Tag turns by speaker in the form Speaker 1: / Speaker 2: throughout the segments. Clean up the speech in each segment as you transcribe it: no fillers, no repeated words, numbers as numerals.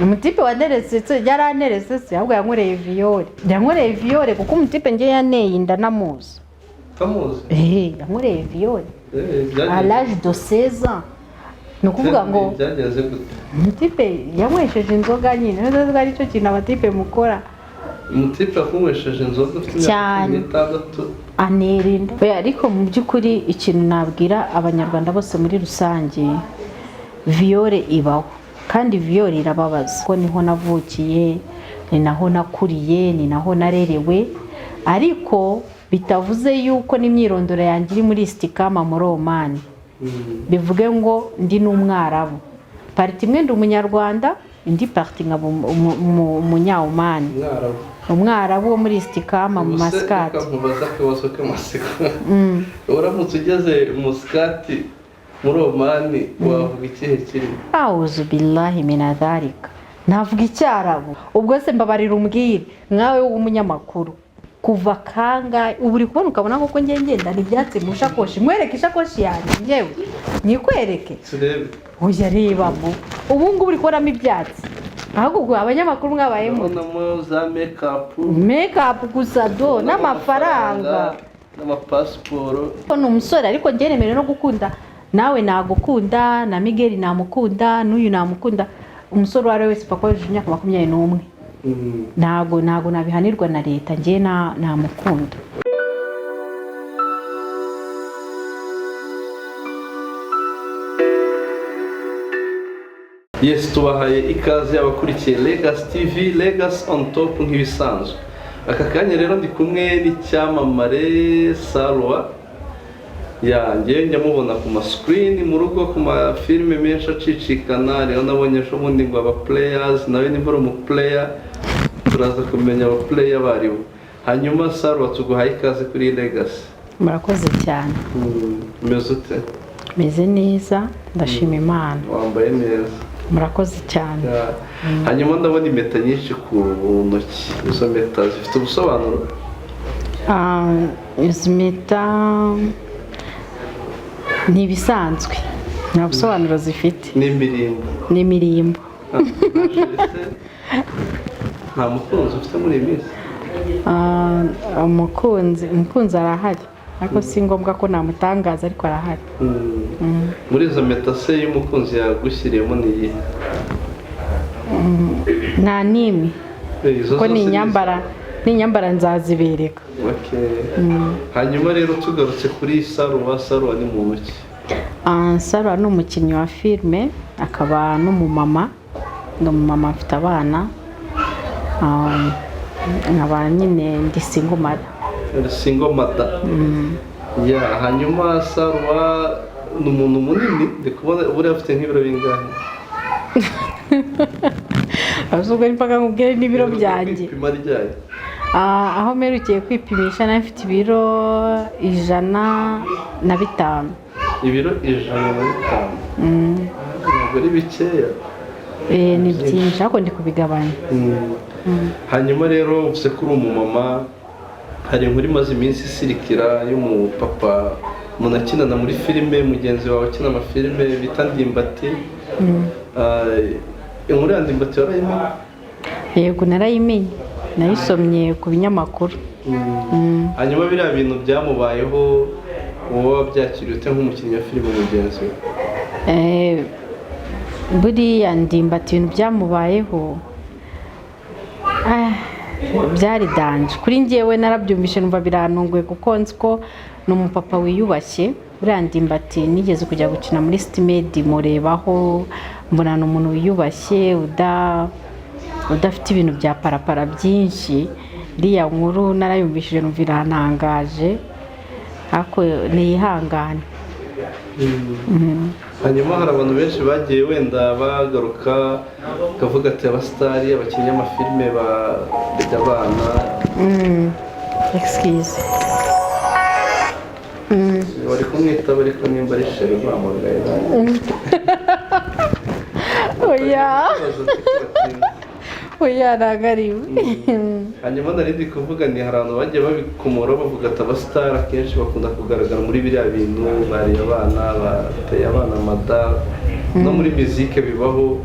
Speaker 1: Umutipe wanerese se yaranterese se? Ahubwo yankoreye viol, yankoreye viol, kuko umutipe njye yaneye inda namuzi.
Speaker 2: Utamuzi?
Speaker 1: Eh, yankoreye viol.
Speaker 2: Eh,
Speaker 1: à
Speaker 2: byagenze
Speaker 1: l'âge de 16 ans, ni ukuvuga ngo
Speaker 2: Byagenze gute?
Speaker 1: Umutipe yanywesheje inzoga nyine, inzoga aricyo kintu abatipe mukora.
Speaker 2: Umutipe yakunywesheje inzoga ufite imyaka
Speaker 1: Cyane.
Speaker 2: 16?
Speaker 1: Anera inda. Oya, ariko mu by'ukuri ikintu nabwira Abanyarwanda bose muri rusange, viol ibaho kandi viol irababaza, kuko niho navukiye, ni naho nakuriye, ni naho narerewe, ariko bitavuze yuko n'imyirondoro yanjye iri muri Istikama muri Omani, bivuge ngo ndi n'Umwarabu. Partie imwe ndi Umunyarwanda, indi partie nkaba Umunya-Omani.
Speaker 2: Umwarabu.
Speaker 1: Umwarabu wo muri Istikama mu
Speaker 2: Ubuse
Speaker 1: Masikati.
Speaker 2: Reka nkubaze akabazo k'amatsiko. Uramutse ugeze Musikati muri Omani, wavuga ikihe kirimi?
Speaker 1: Auzu billahi mina dhalika, navuga Icyarabu. Ubwo se mbabarira umbwire nkawe w'umunyamakuru, kuva kangahe ubu uri kubona ukabona koko ngiye ngendana ibyatsi mu ishakoshi? Nkwereke ishakoshi yanjye, ngewe nyikwereke?
Speaker 2: Turebe.
Speaker 1: Oya, rebamo ubu ngubu uri kubonamo ibyatsi, ahubwo ubwo abanyamakuru mwabayemo.
Speaker 2: Ndabonamo za makeup.
Speaker 1: Makeup gusa do n'amafaranga.
Speaker 2: N'amapasiporo.
Speaker 1: Ni umusore, ariko njye nemerewe no gukunda. Nawe nagukunda, na Miguel namukunda, n'uyu namukunda, umusore uwo ari we wese upfa kuba yujuje imyaka 21. Ntago nabihanirwa na leta, njye namukunda.
Speaker 2: Yes, tubahaye ikaze abakurikiye Legacy TV, Legacy on Top nk'ibisanzwe. Aka kanya rero ndi kumwe n'icyamamare Salwa. Ya, njyewe njya mubona ku ma screen mu rugo, ku mafilime menshi acicikana. Rero nabonye ejo bundi ngo aba players, nawe nimba uri umu player, turaza kumenya aba player baribo. Hanyuma Salwa, tuguhaye ikaze kuri Legacy.
Speaker 1: Murakoze cyane.
Speaker 2: Umeze ute?
Speaker 1: Meze neza, ndashima Imana.
Speaker 2: Wambaye neza.
Speaker 1: Murakoze cyane.
Speaker 2: Ya. Hanyuma ndabona impeta nyinshi ku ntoki, izo mpeta zifite ubusobanuro?
Speaker 1: Ah, izi mpeta ni ibisanzwe, nta busobanuro zifite.
Speaker 2: N'imirimbo?
Speaker 1: Ni imirimbo.
Speaker 2: Ah, nta mukunzi ufite muri iyi minsi?
Speaker 1: Ah, umukunzi arahari, ariko si ngombwa ko namutangaza, ariko arahari.
Speaker 2: Muri izo mpeta se y'umukunzi yagushyiriyemo ni iyihe?
Speaker 1: Nta n'imwe.
Speaker 2: Izo
Speaker 1: kuko
Speaker 2: zose
Speaker 1: ni inyambara nzazibereka.
Speaker 2: Okay. Hanyuma rero tugarutse kuri Saruwa, Saruwa ni muntu ki?
Speaker 1: Ah, Sarah ni umukinnyi wa filime, akaba n'umumama. Ni umumama, afite abana. Ah, nkaba nyine ndi single mother.
Speaker 2: Single mother. Ya, hanyuma Saruwa ni umuntu munini, ndi kubona buriya afite nk'ibiro bingahe?
Speaker 1: Ahubwo ni mpaka nkubwire n'ibiro byanjye?
Speaker 2: Kwipima ryari?
Speaker 1: Ah, aho mperukiye kwipimisha nari mfite ibiro 105.
Speaker 2: Ibiro 105, ntabwo ari bikeya.
Speaker 1: Eh, ni byinshi, ariko ndi kubigabanya.
Speaker 2: Hanyuma rero uvuze ko uri umumama, hari inkuru imaze iminsi isirikira y'umupapa umuntu akinana muri filime, mugenzi wawe akina amafilime bita Ndimbati. Ah, inkuru ya Ndimbati warayimenye?
Speaker 1: Yego, narayimenye, nayisomye ku binyamakuru.
Speaker 2: Hanyuma biriya bintu byamubayeho, wowe wabyakiriye ute nk'umukinnyi wa filime mugenzi we?
Speaker 1: Eh, buriya Ndimbati ibintu byamubayeho, ah, byari danger kuri njyewe. Narabyumvishe numva birantunguye, kuko nzi ko ni umupapa wiyubashye. Buriya Ndimbati nigeze kujya gukina muri Sitimedi, murebaho, mbona ni umuntu wiyubashye, udafite ibintu bya parapara byinshi. Iriya nkuru narayumvishije numva irantangaje, ariko niyihangane.
Speaker 2: Hanyuma hari abantu benshi bagiye wenda bagaruka bakavuga ati abasitari, abakinnyi b'amafilime barya abana.
Speaker 1: Excuse.
Speaker 2: Bari kumwitaba, ariko nimba ari chéri bamugaye.
Speaker 1: Oya, oya, ntabwo ari we.
Speaker 2: Hanyuma nari ndi kuvuga ni hari abantu bagiye babikomora bavuga ati abasitari akenshi bakunda kugaragara muri biriya bintu, bariye abana, bateye abana amada, no muri mizike bibaho.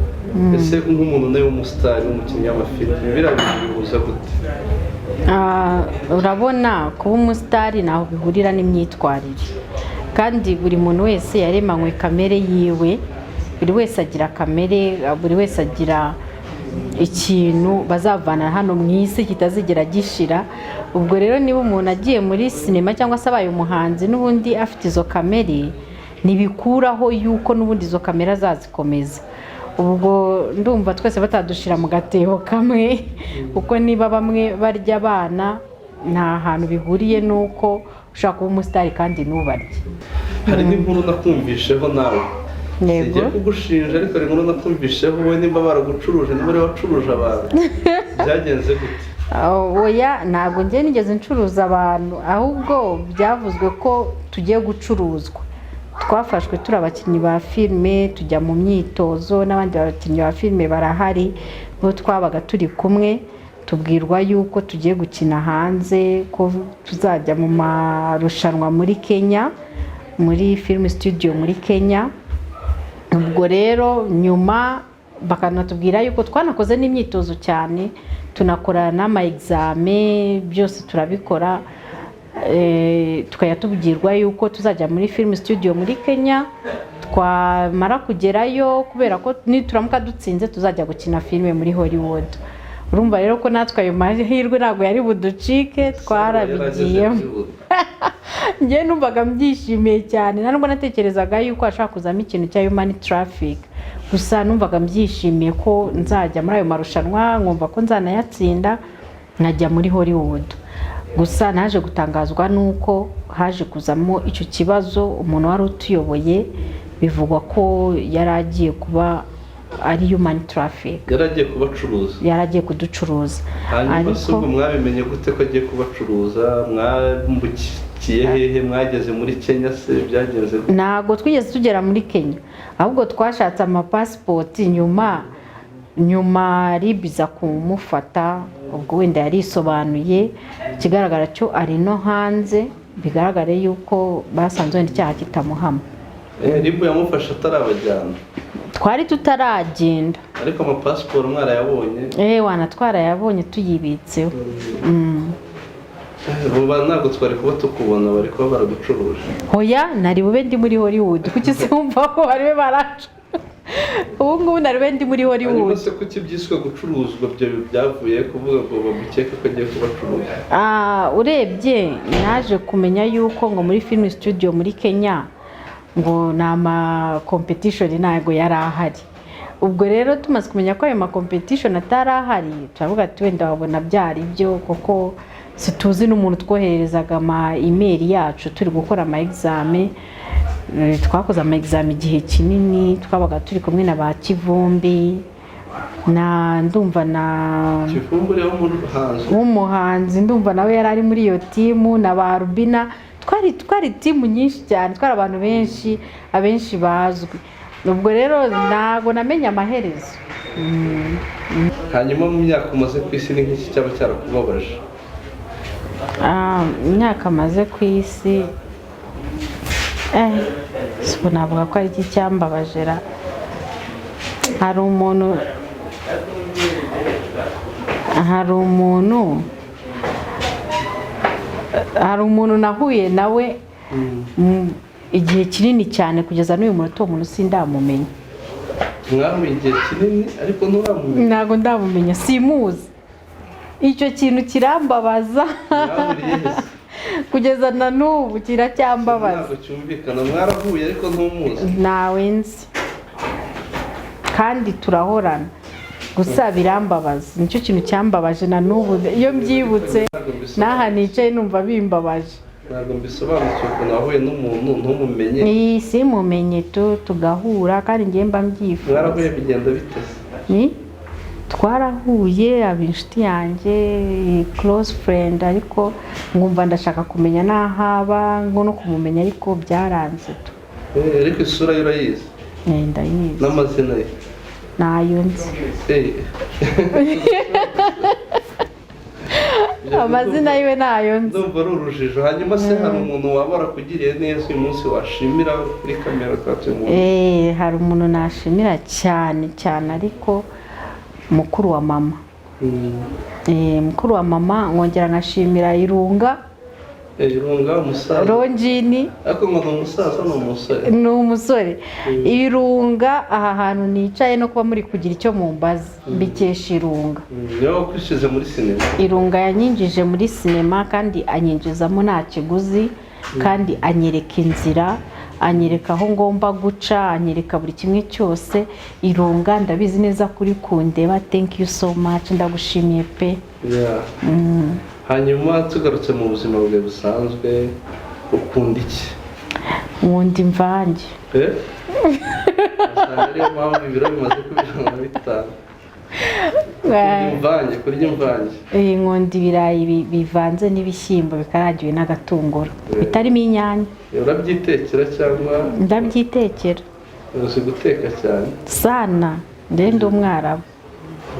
Speaker 2: Ese nk'umuntu nawe w'umusitari, w'umukinnyi w'amafilime, biriya bintu bihuza gute?
Speaker 1: Urabona, kuba umusitari ntaho bihurira n'imyitwarire, kandi buri muntu wese yaremanywe kamere yiwe. Buri wese agira kamere, buri wese agira ikintu bazavana hano mu isi kitazigera gishira. Ubwo rero niba umuntu agiye muri sinema cyangwa se abaye umuhanzi, n'ubundi afite izo kamere, ntibikuraho yuko n'ubundi izo kamere azazikomeza. Ubwo ndumva twese batadushira mu gatebo kamwe, kuko niba bamwe barya abana, nta hantu bihuriye n'uko ushobora kuba umusitari kandi ntubarye.
Speaker 2: Hari n'inkuru nakumvisheho nawe.
Speaker 1: Yego.
Speaker 2: Sigiye kugushinja, ariko hari inkuru nakumvisheho wowe, nimba baragucuruje, niba ari wacuruje abantu, byagenze gute?
Speaker 1: Oya, ntabwo njye nigeze ncuruza abantu, ahubwo byavuzwe ko tugiye gucuruzwa. Twafashwe turi abakinnyi ba filime, tujya mu myitozo n'abandi bakinnyi ba filime barahari, bo twabaga turi kumwe, tubwirwa yuko tugiye gukina hanze, ko tuzajya mu marushanwa muri Kenya, muri film studio muri Kenya. Ubwo rero nyuma bakanatubwira yuko twanakoze n'imyitozo cyane, tunakora n'ama examen, byose turabikora. Tukajya tubwirwa yuko tuzajya muri film studio muri Kenya, twamara kugerayo, kubera ko nituramuka dutsinze tuzajya gukina filime muri Hollywood. Urumva rero ko natwe ayo mahirwe ntabwo yari buducike, twarabigiyemo. Njye numvaga mbyishimiye cyane, nta nubwo natekerezaga yuko hashobora kuzamo ikintu cya human traffic. Gusa numvaga mbyishimiye ko nzajya muri ayo marushanwa, nkumva ko nzanayatsinda nkajya muri Hollywood. Gusa naje gutangazwa n'uko haje kuzamo icyo kibazo. Umuntu wari utuyoboye bivugwa ko yari agiye kuba ari human traffic.
Speaker 2: Yari agiye kubacuruza?
Speaker 1: Yari agiye kuducuruza.
Speaker 2: Hanyuma se ubwo mwabimenye gute ko agiye kubacuruza? Mwambukiye hehe? Mwageze muri Kenya se byagenze gute?
Speaker 1: Ntabwo twigeze tugera muri Kenya, ahubwo twashatse amapasipoti. Nyuma RIB iza kumufata. Ubwo wenda yarisobanuye, ikigaragara cyo ari no hanze, bigaragare yuko basanze wenda icyaha kitamuhama.
Speaker 2: RIB yamufashe atarabajyana?
Speaker 1: Twari tutaragenda.
Speaker 2: Ariko amapasiporo mwarayabonye?
Speaker 1: Wana, twarayabonye, tuyibitseho.
Speaker 2: Vuba ntabwo twari kuba tukubona, bari kuba baragucuruje.
Speaker 1: Hoya, nari bube ndi muri Hollywood. Kuki se wumva ko bari be baracu? Ubu ngubu nari bube ndi muri
Speaker 2: Hanyuma
Speaker 1: Hollywood.
Speaker 2: se kuki byiswe gucuruzwa? Ibyo byavuye kuvuga ngo bamukeke ko agiye kubacuruza?
Speaker 1: Urebye naje kumenya yuko ngo muri film studio muri Kenya ngo ni ama competition ntabwo yari ahari. Ubwo rero tumaze kumenya ko ayo ma competition atari ahari, turavuga ati wenda wabona byari byo, kuko situzi n'umuntu twohererezaga ama email yacu turi gukora ama examen. Twakoze ama examen igihe kinini, twabaga turi kumwe na ba Kivumbi na ndumva na
Speaker 2: Kivumbi wo muri hanze?
Speaker 1: W'umuhanzi, ndumva nawe yari ari muri iyo team na ba Rubina. Twari team nyinshi cyane, twari abantu benshi, abenshi bazwi. Ubwo rero ntabwo namenye amaherezo.
Speaker 2: Hanyuma mu myaka umaze ku isi, ni nk'iki cyaba cyarakubabaje?
Speaker 1: Imyaka maze ku isi, si ubu navuga ko ari iki cyambabaje ra. Hari umuntu nahuye nawe igihe kinini cyane, kugeza n'uyu munota uwo muntu sindamumenya.
Speaker 2: Mwahuye igihe kinini ariko nturamumenya?
Speaker 1: Ntabwo ndamumenya, simuzi. Icyo kintu kirambabaza.
Speaker 2: Mwahuriye he se?
Speaker 1: Kugeza na n'ubu kiracyambabaza.
Speaker 2: Ntabwo cyumvikana, mwarahuye ariko ntumuzi?
Speaker 1: Ntawe nzi kandi turahorana, gusa birambabaza. Nicyo kintu cyambabaje, na n'ubu iyo mbyibutse n'aha nicaye numva bimbabaje.
Speaker 2: Ntabwo mbisobanukiwe ukuntu wahuye n'umuntu ntumumenye.
Speaker 1: Iyi simumenye tu, tugahura kandi ngiye mba mbyifuza.
Speaker 2: Mwarahuye bigenda bite se?
Speaker 1: Ni twarahuye, aba inshuti yanjye, close friend, ariko nkumva ndashaka kumenya n'aho aba ngo no kumumenya, ariko byaranze tu.
Speaker 2: Ariko isura ye urayizi?
Speaker 1: Ndayizi.
Speaker 2: N'amazina ye?
Speaker 1: Ntayo nzi. Amazina yiwe ntayo nzi.
Speaker 2: Ndumva ari urujijo. Hanyuma se hari umuntu waba warakugiriye neza uyu munsi washimira kuri kamera twatuye umuntu?
Speaker 1: Hari umuntu nashimira cyane cyane, ariko mukuru wa mama. Mukuru wa mama, nkongera nkashimira Irunga.
Speaker 2: Irunga umusaza?
Speaker 1: Rongini.
Speaker 2: Ariko ngo ni umusaza, ni umusore?
Speaker 1: Ni umusore Irunga. Aha hantu nicaye no kuba muri kugira icyo mumbaza mbikesha Irunga.
Speaker 2: Niwe wakwishyize muri sinema?
Speaker 1: Irunga yanyinjije muri sinema, kandi anyinjizamo nta kiguzi, kandi anyereka inzira, anyereka aho ngomba guca, anyereka buri kimwe cyose. Irunga, ndabizi neza kuri kundeba, thank you so much, ndagushimiye pe.
Speaker 2: Yeah. Hanyuma tugarutse mu buzima bwawe busanzwe, ukunda iki?
Speaker 1: Nkunda imvange.
Speaker 2: Eh? Usanga ariyo mpamvu ibiro bimaze kuba 105. Kurya imvange, kurya imvange.
Speaker 1: Nkunda ibirayi bivanze n'ibishyimbo bikaragiwe n'agatunguru, bitarimo inyanya.
Speaker 2: Urabyitekera cyangwa?
Speaker 1: Ndabyitekera.
Speaker 2: Uzi guteka cyane?
Speaker 1: Sana, ndi umwarabu.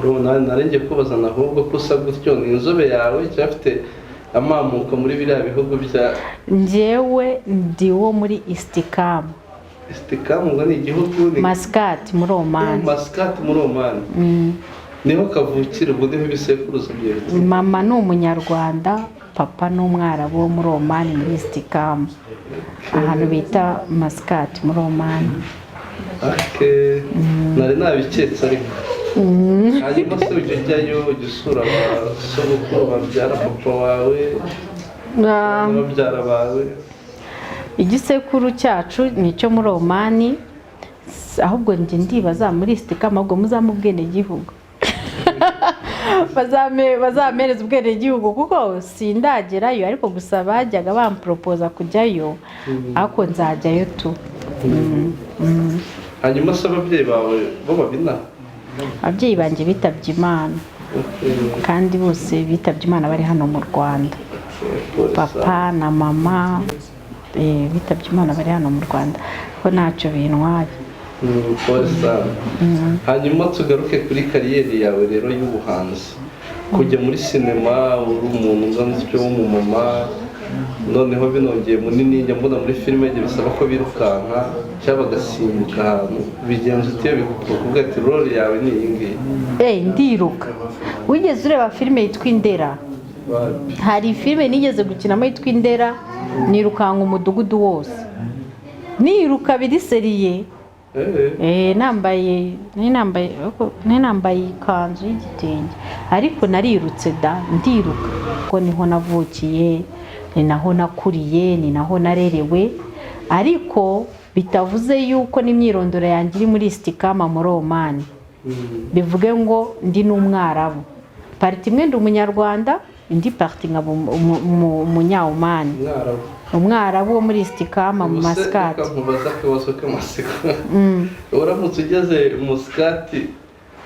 Speaker 2: Urabona, nari kubaza ahubwo ko usa gutyo, ni inzobe yawe cyangwa afite amamuko muri biriya bihugu bya?
Speaker 1: Njyewe ndi wo muri Isitikamu.
Speaker 2: Isitikamu ngo ni igihugu ni?
Speaker 1: Masikati muri Omani.
Speaker 2: Masikati muri Omani niho kavukira, ubu niho ibisekuruza byawe bituruka?
Speaker 1: Mama ni umunyarwanda, papa ni umwarabu wo muri Omani, muri Isitikamu, ahantu bita Masikati muri Omani.
Speaker 2: Okay. Nari nabiketse ariko. Hanyuma se ujya ujyayo, ujya usura abasogokuru babyara papa wawe n'ababyara bawe?
Speaker 1: Igisekuru cyacu ni icyo muri Omani. Ahubwo njye ndibaza muri Isitikamu, ahubwo muzampe ubwenegihugu, bazampereza ubwenegihugu, kuko sindagerayo, ariko gusa bajyaga bamporopoza kujyayo, ariko nzajyayo tu.
Speaker 2: Hanyuma se ababyeyi bawe bo babina?
Speaker 1: Ababyeyi banjye bitabye Imana, kandi bose bitabye Imana bari hano mu Rwanda. Papa na mama bitabye Imana bari hano mu Rwanda, ko ntacyo bintwaye.
Speaker 2: Pole sana. Hanyuma tugaruke kuri career yawe rero y'ubuhanzi. Kujya muri sinema uri umuntu ungana utyo w'umumama, noneho binongeye munini, njya mbona muri filime igihe bisaba ko birukanka cyangwa bagasimbuka ahantu, bigenza ute iyo bikuvuga ati role yawe ni iyi ngiyi?
Speaker 1: Ndiruka. Wigeze ureba filime yitwa Indera?
Speaker 2: Wapi.
Speaker 1: Hari filime nigeze gukinamo yitwa Indera, nirukanka umudugudu wose, niruka biri sérieux. Nambaye, nari nambaye, ariko nari nambaye ikanzu y'igitenge, ariko narirutse da, ndiruka, kuko niho navukiye, ni naho nakuriye, ni naho narerewe, ariko bitavuze yuko n'imyirondoro yanjye iri muri Isitikama muri Omani, bivuge ngo ndi n'umwarabu. Partie imwe ndi umunyarwanda, indi partie nkaba umunya-Omani.
Speaker 2: Umwarabu.
Speaker 1: Umwarabu wo muri Isitikama mu
Speaker 2: Ubuse
Speaker 1: Masikati.
Speaker 2: Reka nkubaze akabazo k'amasiko. Uramutse ugeze Musikati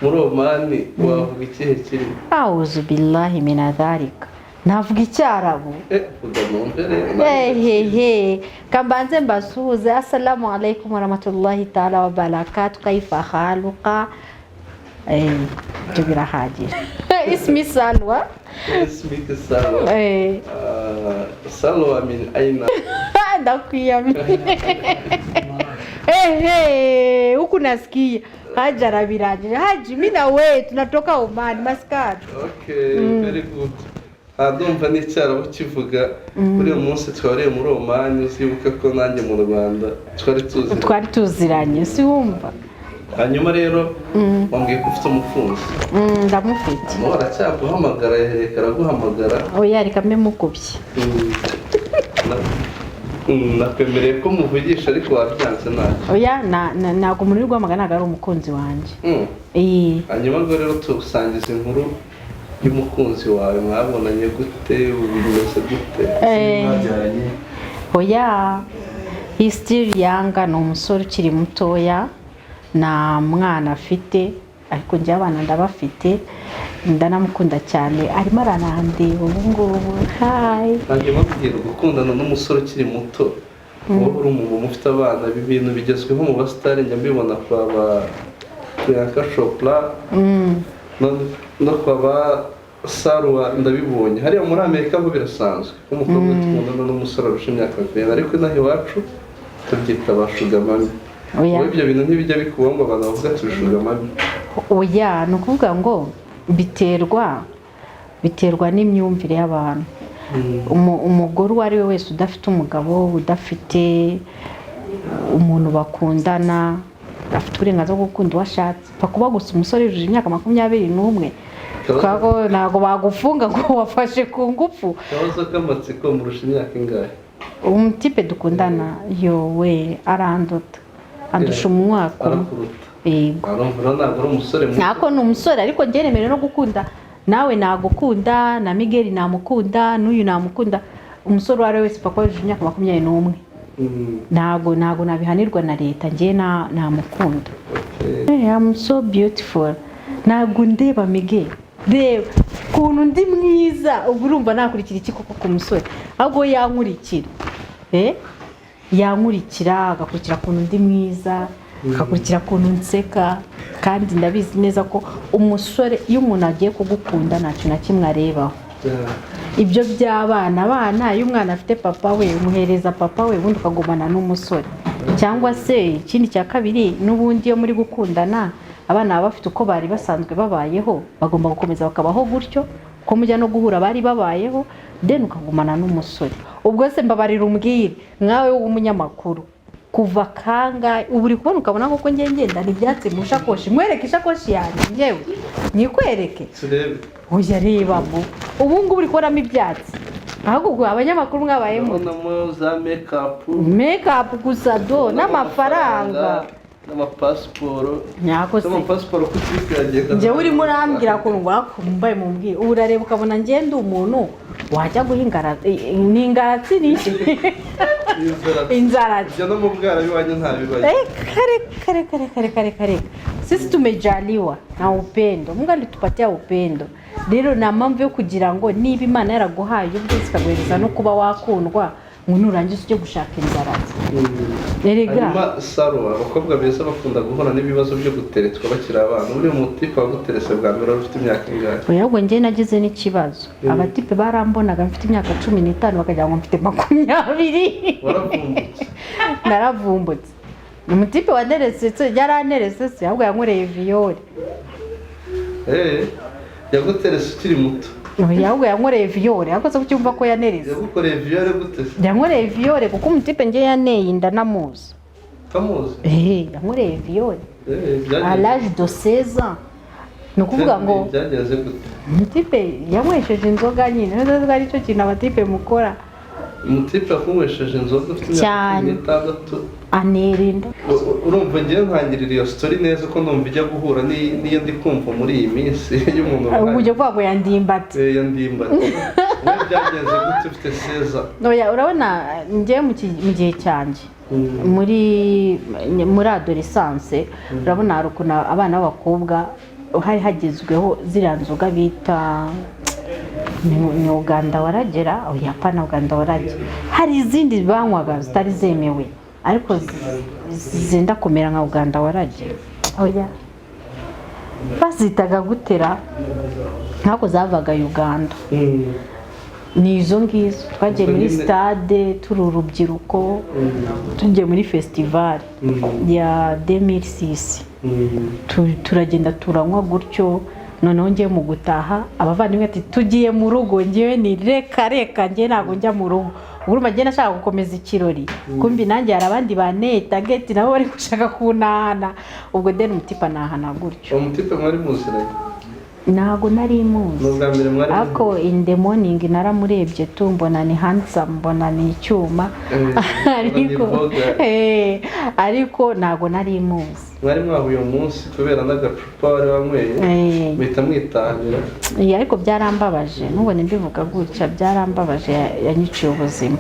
Speaker 2: muri Omani, wavuga ikihe kirimi?
Speaker 1: Auzu billahi mina dhalika, navuga icyarabu.
Speaker 2: Vuga numve rero.
Speaker 1: Hehehe, kambanze mbasuhuze: assalamu alaikum warahmatullahi taala wabarakatu, kaifa haluka. Ibyo birahagije. Ismi Salwa.
Speaker 2: Ismiki Salwa. Ah, Salwa min aina?
Speaker 1: Ndakwiyamye. Ehe, huku nasikia Haji arabirangije. Haji, mimi na wewe tunatoka Oman, Maskat.
Speaker 2: Okay, very good. Ah, ndumva n'icyarabu kivuga. Kuri uyu munsi twariye muri Omani, uzibuka ko nanjye mu Rwanda twari tuzi.
Speaker 1: Twari tuziranye, si wumva?
Speaker 2: Hanyuma rero wambwiye ko ufite umukunzi.
Speaker 1: Ndamufite.
Speaker 2: Nawe aracyaguhamagara, reka araguhamagara.
Speaker 1: Oya, reka mbe mukubye.
Speaker 2: Nakwemereye ko muvugisha, ariko wabyanze, ntacyo.
Speaker 1: Oya, ntabwo umuntu uri guhamagara ntabwo ari umukunzi wanjye.
Speaker 2: Hanyuma ngo rero tugusangiza inkuru y'umukunzi wawe, mwabonanye gute, ubu bimeze gute?
Speaker 3: Mwabyaranye?
Speaker 1: Oya, he still young, ni umusore ukiri mutoya, nta mwana afite, ariko njye abana ndabafite. Ndanamukunda cyane, arimo aranandeba ubu ngubu. Hi.
Speaker 2: Hanyuma mbwira, gukundana n'umusore ukiri muto, wowe uri umumama ufite abana, ibi bintu bigezweho mu basitari, njya mbibona kwa ba Priyanka Chopra no kwa ba Sarwa, ndabibonye hariya muri Amerika ho birasanzwe ko umukobwa ukundana n'umusore arusha imyaka 20, ariko inaha iwacu tubyita ba sugar mummy.
Speaker 1: Oya.
Speaker 2: Wowe ibyo bintu ntibijya bikubaho ngo abantu bavuga turi sugar mummy?
Speaker 1: Oya, ni ukuvuga ngo biterwa n'imyumvire y'abantu. Umugore uwo ari we wese udafite umugabo, udafite umuntu bakundana, afite uburenganzira bwo gukunda uwo ashatse, pfa kuba gusa umusore yujuje imyaka 21. Kubera ko ntabwo bagufunga ngo wafashe ku ngufu.
Speaker 2: Akabazo k'amatsiko, murusha imyaka ingahe?
Speaker 1: Umutipe dukundana, yowe, aranduta, andusha umwaka umwe.
Speaker 2: Arakuruta?
Speaker 1: Yego.
Speaker 2: Arumva rero ntabwo ari umusore muto.
Speaker 1: Ntako ni umusore, ariko njye nemerewe no gukunda. Nawe nagukunda, na Miguel namukunda, n'uyu namukunda. Umusore uwo ari we wese pfa kuba yujuje imyaka 21. Ntabwo nabihanirwa na leta, njye namukunda. Hey, I'm so beautiful. Ntabwo ndeba Miguel, reba ukuntu ndi mwiza. Ubwo urumva nakurikira iki koko ku musore? Ahubwo we yankurikira, yankurikira agakurikira ukuntu ndi mwiza, agakurikira ukuntu nseka. Kandi ndabizi neza ko umusore, iyo umuntu agiye kugukunda, nta kintu na kimwe arebaho. Ibyo by'abana, abana, iyo umwana afite papa we, umuhereza papa we, ubundi ukagumana n'umusore. Cyangwa se ikindi cya kabiri, n'ubundi iyo muri gukundana, abana baba bafite uko bari basanzwe babayeho, bagomba gukomeza bakabaho gutyo, uko mujya no guhura bari babayeho, then ukagumana n'umusore. Ubwo se mbabarira umbwire, nkawe w'umunyamakuru, kuva kangahe ubu uri kubona ukabona koko ngiye ngendana ibyatsi mu ishakoshi? Nkwereke ishakoshi yanjye, njyewe nyikwereke?
Speaker 2: Turebe.
Speaker 1: Oya, rebamo ubu ngubu uri kubonamo ibyatsi. Ahubwo ubwo abanyamakuru mwabayemo.
Speaker 2: Ndabonamo za makeup.
Speaker 1: Makeup gusa do n'amafaranga.
Speaker 2: N'amapasiporo.
Speaker 1: Nyako se.
Speaker 2: N'amapasiporo ku kipe yagiye.
Speaker 1: Njyewe urimo urambwira ko ngo mbaye mumbwire, ubu urareba ukabona ngenda umuntu wajya guha ingaratsi, ni ingaratsi, ni iki? Inzaratsi.
Speaker 2: Ibyo no mu bwara iwanyu ntabibaye.
Speaker 1: Kare kare kare kare kare kare, sisi tumejaliwa na upendo. Mungu alitupatia upendo. Rero nta mpamvu yo kugira ngo niba Imana yaraguhaye ubwiza, ikaguhereza no kuba wakundwa, ngo nurangiza ujye gushaka inzaratsi. Erega.
Speaker 2: Hanyuma Saro, abakobwa beza bakunda guhura n'ibibazo byo guteretswa bakiri abana. Uriya mutipe waguterese bwa mbere wari ufite imyaka ingahe?
Speaker 1: Oya, ahubwo njye nagize n'ikibazo. Abatipe barambonaga mfite imyaka 15 bakagira ngo mfite 20.
Speaker 2: Waravumbutse?
Speaker 1: Naravumbutse. Umutipe wanerese se yaranterese se? Ahubwo yankoreye viol.
Speaker 2: Yaguterese ukiri muto?
Speaker 1: Oya, ahubwo yankoreye viol. Ariko se kucyumva ko yanerese?
Speaker 2: Yagukoreye viol gute se?
Speaker 1: Yankoreye viol kuko umutipe njye yaneye inda namuzi.
Speaker 2: Kamuzi?
Speaker 1: Yankoreye viol à
Speaker 2: Byagenze
Speaker 1: l'âge de 16 ans. Ni ukuvuga ngo
Speaker 2: byagenze gute?
Speaker 1: Umutipe yanywesheje inzoga nyine. Inzoga aricyo kintu abatipe mukora.
Speaker 2: Umutipe yakunywesheje inzoga ufite imyaka
Speaker 1: Cyane.
Speaker 2: 16?
Speaker 1: Anera inda.
Speaker 2: Urumva ngewe ntangirira iyo story neza, ko ndumva ijya guhura n'iyo ndi kumva muri iyi minsi y'umuntu.
Speaker 1: Ubwo ujya kuvuga ngo yandimbati.
Speaker 2: Ya Ndimbati. Wowe byagenze gute ufite 16?
Speaker 1: Oya, urabona njyewe mu gihe cyanjye, muri adolescence, urabona hari ukuntu abana b'abakobwa hari hagezweho ziriya nzoga bita ni Uganda waragera. Oya, apana Uganda waragera, hari izindi banywaga zitari zemewe ariko zenda kumera nka Uganda waragera. Oya, bazitaga gutera ntabwo zavaga Uganda. Ni izo ngizo twagiye muri
Speaker 2: Ubwo nyine-
Speaker 1: stade turi urubyiruko, tugiye muri festival ya 2006. Turagenda turanywa gutyo. Noneho ngiye mu gutaha, abavandimwe ati tugiye mu rugo, ngewe ni reka reka, ngewe ntabwo njya mu rugo. Ubwo urumva ngewe nashaka gukomeza ikirori, kumbi nanjye hari abandi banteye target, nabo bari gushaka kunahana. Ubwo then umutipe anahana gutyo.
Speaker 2: Uwo mutipe mwari muziranye?
Speaker 1: Ntabwo nari muzi.
Speaker 2: Ni ubwa mbere mwari?
Speaker 1: Ariko in the morning naramurebye tu, mbona ni handsome, mbona ni icyuma. Ariko
Speaker 2: mbona ni imboga.
Speaker 1: Ariko ntabwo nari muzi.
Speaker 2: Mwari mwahuye uyu munsi kubera n'agacupa wari wanyweye, muhita mwitahira.
Speaker 1: Ariko byarambabaje, ntubone mbivuga gutya, byarambabaje, yanyiciye ubuzima.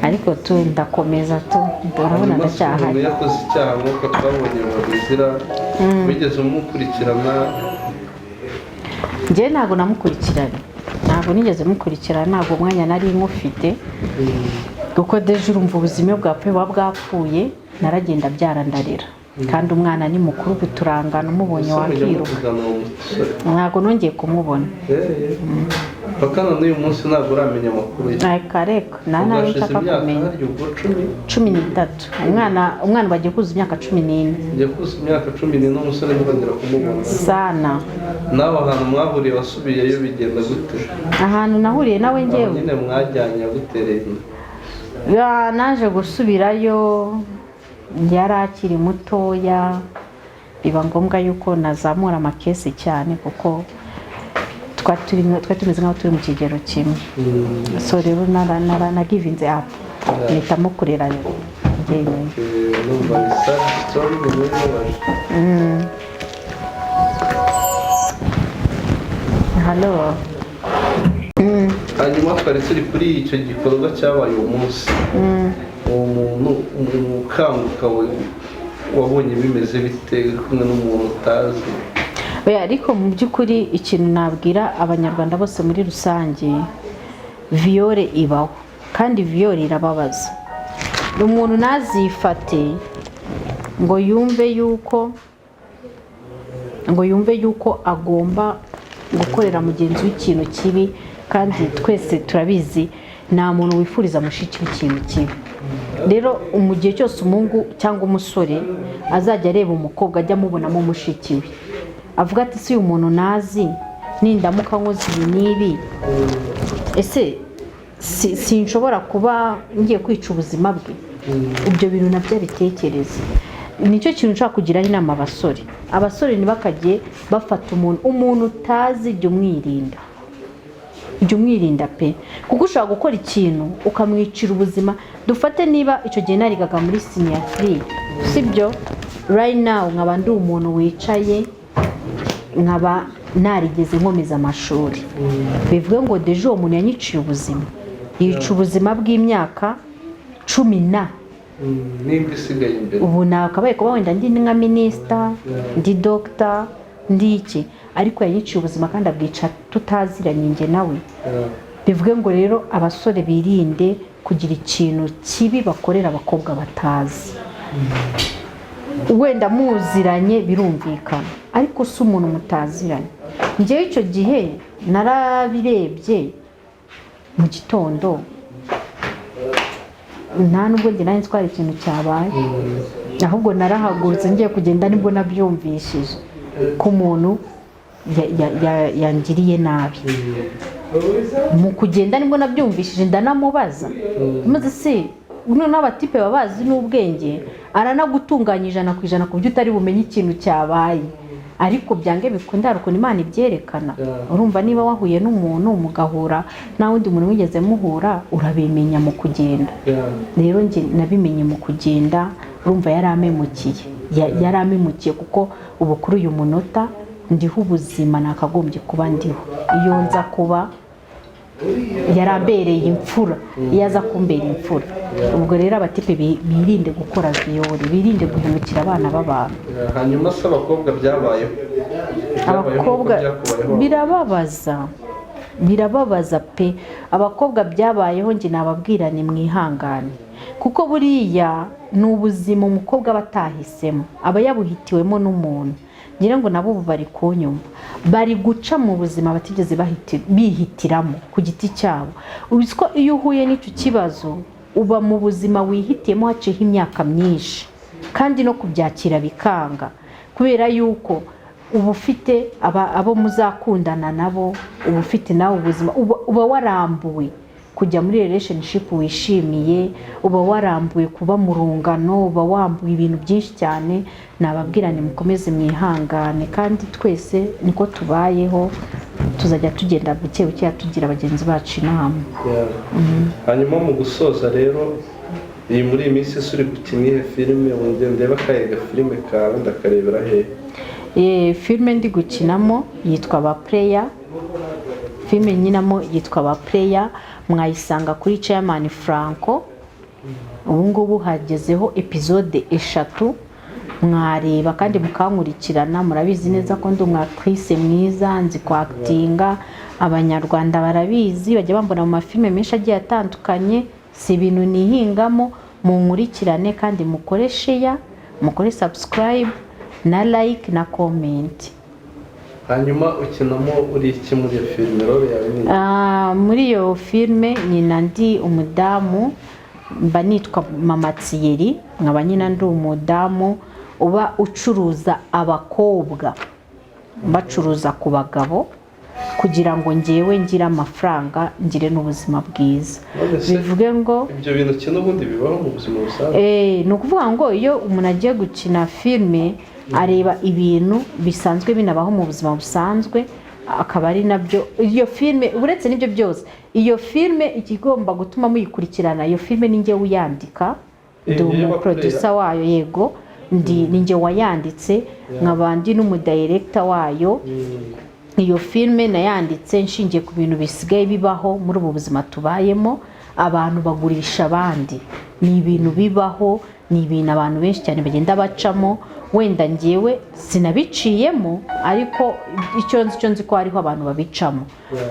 Speaker 1: Ariko tu ndakomeza tu, urabona
Speaker 2: Hanyuma se umuntu
Speaker 1: ndacyahari.
Speaker 2: yakoze icyaha nk'uko twabonye babizira, wigeze umukurikirana?
Speaker 1: Njyewe ntabwo namukurikiranye, ntabwo nigeze mukurikirana, ntabwo umwanya nari mufite, kuko déjà urumva ubuzima iyo bwapfuye buba bwapfuye. Naragenda byarandarira. Kandi umwana ni mukuru, guturangana, umubonye
Speaker 2: Ese mujya
Speaker 1: wakiruka.
Speaker 2: muvugana uwo musore?
Speaker 1: Ntabwo nongeye kumubona.
Speaker 2: Paka na n'uyu munsi ntabwo uramenya amakuru ye?
Speaker 1: Reka reka, nta
Speaker 2: Ubwo
Speaker 1: nawe
Speaker 2: hashize
Speaker 1: nshaka
Speaker 2: imyaka
Speaker 1: kumenya.
Speaker 2: Harya ubwo 10?
Speaker 1: 13. Umwana bagiye kuzuza imyaka 14.
Speaker 2: Njya kuzuza imyaka 14, umusore ntibongera kumubona?
Speaker 1: Sana.
Speaker 2: Nawe ahantu mwahuriye wasubiyeyo, bigenda gute?
Speaker 1: Ahantu nahuriye nawe?
Speaker 2: Aho
Speaker 1: Njyewe?
Speaker 2: nyine mwajyanye agutereye inda.
Speaker 1: Ya, naje gusubirayo yari akiri mutoya, biba ngombwa yuko nazamura amakesi cyane kuko twari tumeze nk'aho turi mu kigero kimwe. So rero nagivinze up, mpitamo kurera njyenyine.
Speaker 2: Numva ni sad story, ni inkuru ibabaje.
Speaker 1: Halo.
Speaker 2: Hanyuma twari turi kuri icyo gikorwa cyabaye uwo munsi. Uwo muntu umukanguka wabonye bimeze bite, uri kumwe n'umuntu utazi?
Speaker 1: Oya, ariko mu by'ukuri ikintu nabwira Abanyarwanda bose muri rusange, viol ibaho kandi viol irababaza. Umuntu ntazifate ngo yumve yuko agomba gukorera mugenzi we ikintu kibi. Kandi twese turabizi, nta muntu wifuriza mushiki we ikintu kibi. Rero mu gihe cyose umuhungu cyangwa umusore azajya areba umukobwa, ajya amubonamo mushiki we, avuga ati: "Si uyu muntu nazi, nindamuka nkoze ibi n'ibi, ese sinshobora kuba ngiye kwica ubuzima bwe?" Ibyo bintu nabyo abitekereza. Nicyo kintu nshaka kugiraho inama abasore. Abasore ntibakajye bafata umuntu utazi. Jya umwirinda, jya umwirinda pe, kuko ushobora gukora ikintu ukamwicira ubuzima. Dufate niba icyo gihe narigaga muri senior 3, sibyo? Right now nkaba ndi umuntu wicaye, nkaba narigeze nkomeza amashuri, bivuge ngo déjà uwo muntu yanyiciye ubuzima, yica ubuzima bw'imyaka cumi na
Speaker 2: Nimba isigaye imbere.
Speaker 1: Ubu nakabaye kuba wenda ndi nka minisita, ndi dogita, ndi iki, ariko yanyiciye ubuzima kandi abwica tutaziranye njye nawe. Bivuge ngo rero abasore birinde kugira ikintu kibi bakorera abakobwa batazi. Wenda muziranye birumvikana, ariko si umuntu mutaziranye. Njyewe icyo gihe narabirebye mu gitondo, nta nubwo njye nari ntwara ikintu cyabaye, ahubwo narahagurutse ngiye kugenda nibwo nabyumvishije ko umuntu yangiriye nabi. Mu kugenda nibwo nabyumvishije, ndanamubaza maze se noneho abatipe baba bazi n'ubwenge, aranagutunganya 100% ku buryo utari bumenye ikintu cyabaye, ariko byange bikunda hari ukuntu Imana ibyerekana. Urumva niba wahuye n'umuntu mugahura, nta wundi muntu wigeze muhura, urabimenya mu kugenda. Rero njye nabimenye mu kugenda. Urumva yari ampemukiye, kuko ubu kuri uyu munota ndiho ubuzima nakagombye kuba ndiho iyo nza kuba yarambereye imfura, iyo aza kumbera imfura. Ubwo rero abatipe birinde gukora viol, birinde guhemukira abana b'abantu.
Speaker 2: Hanyuma se abakobwa byabayeho? Byabayeho nk'uko
Speaker 1: Abakobwa
Speaker 2: byakubayeho?
Speaker 1: Birababaza, birababaza pe. Abakobwa byabayeho, njye nababwira ni mwihangane, kuko buriya ni ubuzima umukobwa aba atahisemo, aba yabuhitiwemo n'umuntu. Ngira ngo nabo ubu bari kunyumva, bari guca mu buzima batigeze bihitiramo ku giti cyabo. Uzi ko iyo uhuye n'icyo kibazo uba mu buzima wihitiyemo haciyeho imyaka myinshi, kandi no kubyakira bikanga, kubera yuko uba ufite abo muzakundana nabo, uba ufite nawe ubuzima, uba warambuwe kujya muri relationship wishimiye, uba warambuwe kuba mu rungano, uba wambuwe ibintu byinshi cyane. Nababwira ni mukomeze mwihangane, kandi twese niko tubayeho, tuzajya tugenda buke buke tugira bagenzi bacu inama.
Speaker 2: Yeah. Hanyuma mu gusoza rero, iyi muri iyi minsi ese uri gukina iyihe filime? Wongere ndebe akahe gafilime kawe, ndakarebera hehe?
Speaker 1: Filime ndi gukinamo yitwa Ba Player. Filime nkinamo yitwa Ba Player, mwayisanga kuri Chairman Franco. Ubu ngubu hagezeho episode 3, mwareba kandi mukankurikirana. Murabizi neza ko ndi umwactrice mwiza, nzi kwactinga, Abanyarwanda barabizi, bajya bambona mu mafilime menshi agiye atandukanye. Si ibintu nihingamo. Munkurikirane kandi mukore share. Mukore subscribe na like na comment.
Speaker 2: Hanyuma ukinamo uri iki muri iyo filime? Role yawe ni iyi?
Speaker 1: Ah, muri iyo filime nyina ndi umudamu, mba nitwa Mama Thierry, nkaba nyina ndi umudamu uba ucuruza abakobwa, bacuruza ku bagabo kugira ngo ngewe ngire amafaranga, ngire n'ubuzima bwiza.
Speaker 2: None se
Speaker 1: Bivuge ngo
Speaker 2: ibyo bintu ukina ubundi bibaho mu buzima busanzwe?
Speaker 1: Ni ukuvuga ngo iyo umuntu agiye gukina filime areba ibintu bisanzwe binabaho mu buzima busanzwe, akaba ari nabyo iyo filime. Uretse n'ibyo byose, iyo filime ikigomba gutuma muyikurikirana, iyo filime ni njye uyandika. Ndi
Speaker 2: Niyo
Speaker 1: umuproducer wayo, yego, ndi ni njye wayanditse, nkaba ndi n'umudirector wayo. Iyo filime nayanditse nshingiye ku bintu bisigaye bibaho muri ubu buzima tubayemo. Abantu bagurisha abandi, ni ibintu bibaho, ni ibintu abantu benshi cyane bagenda bacamo. Wenda ngewe sinabiciyemo, ariko icyo nzi ko hariho abantu babicamo.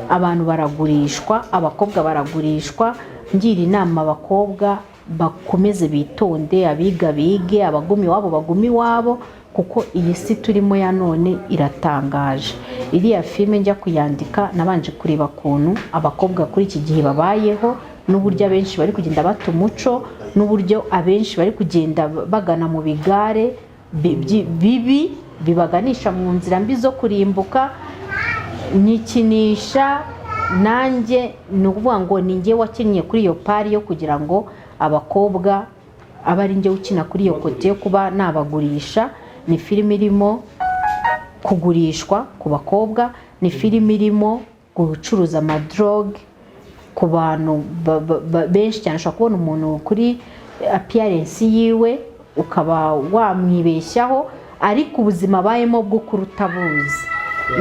Speaker 1: Abantu baragurishwa, abakobwa baragurishwa. Ngira inama abakobwa, bakomeze bitonde, abiga bige, abaguma iwabo baguma iwabo, kuko iyi si turimo ya none iratangaje. Iriya filime njya kuyandika nabanje kureba ukuntu abakobwa kuri iki gihe babayeho, n'uburyo abenshi bari kugenda bata umuco, n'uburyo abenshi bari kugenda bagana mu bigare bibi bibaganisha mu nzira mbi zo kurimbuka. Nyikinisha nanjye, ni ukuvuga ngo ni njye wakinnye kuri iyo part yo kugira ngo abakobwa abe ari njye ukina kuri iyo côté yo kuba nabagurisha. Ni filime irimo kugurishwa ku bakobwa, ni filime irimo gucuruza amadrogue ku bantu benshi cyane. Ushobora kubona umuntu kuri appearance yiwe ukaba wamwibeshyaho, ariko ubuzima abayemo bw'ukuri utabuzi.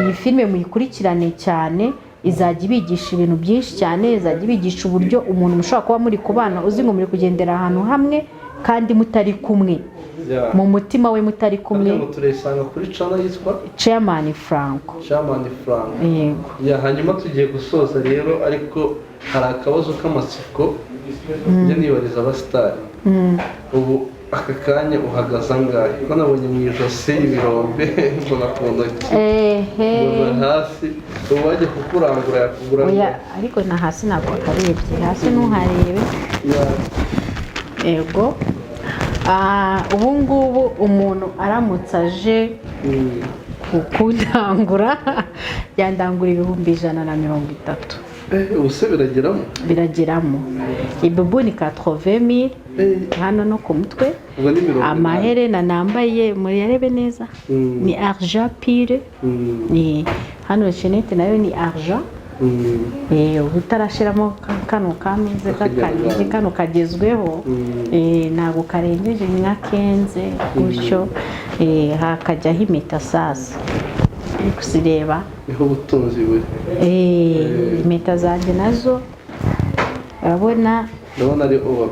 Speaker 1: Iyi filime muyikurikirane cyane, izajya ibigisha ibintu byinshi cyane, izajya ibigisha uburyo umuntu mushobora kuba muri kubana, uzi ngo muri kugendera ahantu hamwe kandi mutari kumwe, mu mutima we mutari kumwe.
Speaker 2: Harya ngo turayisanga kuri channel yitwa?
Speaker 1: Chairman Franco.
Speaker 2: Chairman Frank.
Speaker 1: Yego.
Speaker 2: Ya, hanyuma tugiye gusoza rero, ariko hari akabazo k'amatsiko njya nibariza abasitari. Ubu aka kanya uhagaze angahe, ko nabonye mu ijosi ibirombe, mbona ku ntoki, mbona hasi? Ubu wajya kukurangura yakugura
Speaker 1: Oya.
Speaker 2: angahe?
Speaker 1: Ariko na hasi ntabwo wakarebye, hasi ntuharebe. Yego. Ah, ubu ngubu umuntu aramutse aje kundangura, yandangura 130,000.
Speaker 2: Ubu se birageramo?
Speaker 1: Birageramo. Ibubu ni 80 000. Hano no ku mutwe.
Speaker 2: Ubwo ni 80.
Speaker 1: Amaherena nambaye, muriyarebe neza, ni argent pure. Ni hano chaînette nayo ni argent. Ubu utarashiramo kano kameze k'akanigi kano kagezweho. Ntabwo karengeje nka 15 gutyo. Hakajyaho impeta sasa uri kuzireba.
Speaker 2: Niho ubutunzi buri.
Speaker 1: Impeta zanjye nazo urabona.
Speaker 2: Ndabona ari over.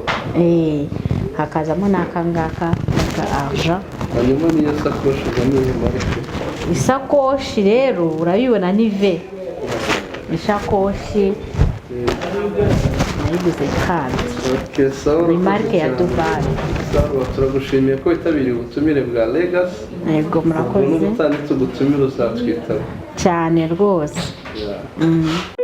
Speaker 1: Hakazamo n'aka ngaka ka argent.
Speaker 2: Hanyuma niyo sakoshi ubwo ni iyihe marque?
Speaker 1: Isakoshi rero urabibona ni ve ishakoshi nayiguze kandi
Speaker 2: Okay, sawa.
Speaker 1: ni
Speaker 2: Urakoze
Speaker 1: marque ya
Speaker 2: cyane.
Speaker 1: Dubai.
Speaker 2: Sawa, turagushimiye ko witabiriye ubutumire bwa Legacy.
Speaker 1: Yego,
Speaker 2: Ubwo
Speaker 1: murakoze.
Speaker 2: n'ubutaha nitugutumira uzatwitaba.
Speaker 1: Cyane rwose.
Speaker 2: Yeah.